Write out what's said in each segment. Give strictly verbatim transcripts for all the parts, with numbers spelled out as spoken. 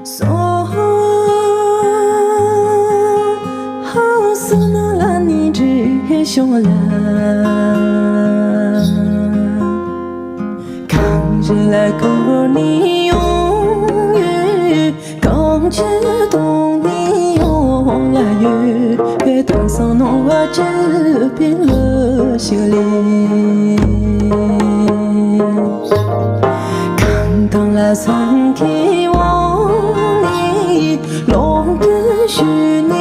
སོ་ཧོ་ཧོ་སོ་ན་ལ་ནི་འདྲེ་ཤོང་ལ། གང་ཞིག་ལ་བཀུར་ནས་ཡོང་ཡོད། གང་ཅི་གཏོང་ནས་ཡོང་ལ་ཡོད། དེང་སང་སྣང་བ་སྐྱིད་པའི་ལུགས་ཤིག་ལས། གང་དང་ལ་སེམས་ཁའི་དབང་ནས་ལོག་འགྲོ་ཞུས་ནས་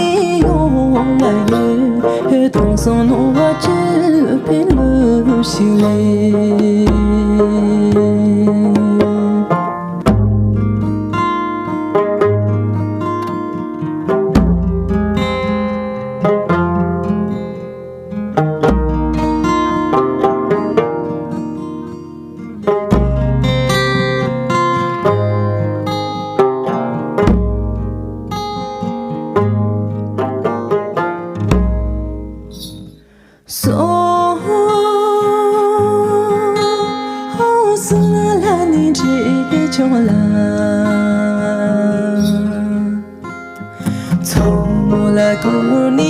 ཡོང་ལ་ཡོད། དེང་སང་སྣང་བ་སྐྱིད་པའི་ལུགས་ཤིག་ལས། སོ་སོ་ལ་ནི་འདྲེ་ཆུང་ལ། མཚོ་མོ་ལ་བཀུར་ནས་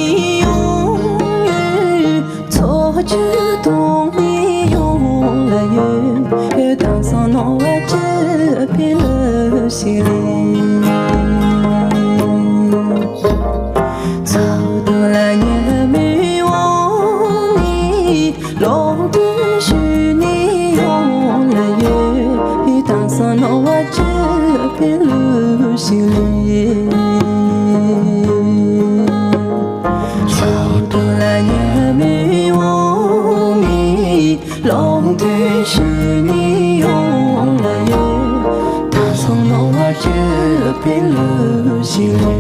ཡོང་ཡོད། མཚོ་ཆུ་འཐུང་ནས་ཡོང་ལ་ཡོད། དེང་སང་སྣང་བ་སྐྱིད་པའི་ལུགས་ཤིག་ལས། མཚོ་དོན་ལ་ཉལ་མོའི་དབང་ནས་ལོག་འགྲོ་ཞུས་ནས་ཡོང་ལ་ཡོད། དེང་སང་སྣང་བ་སྐྱིད་པའི་ལུགས་ཤིག་ལས། མཚོ་དོན་ལ་ཉལ་མོའི་དབང་ནས་ལོག་འགྲོ་ཞུས་ནས་ཡོང་ལ་ཡོད། དེང་སང་སྣང་བ་སྐྱིད་པའི་ལུགས་ཤིག་ལས།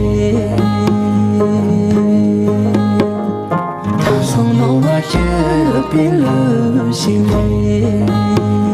དེང་སང་སྣང་བ་སྐྱིད་པའི་ལུགས་ཤིག་ལས།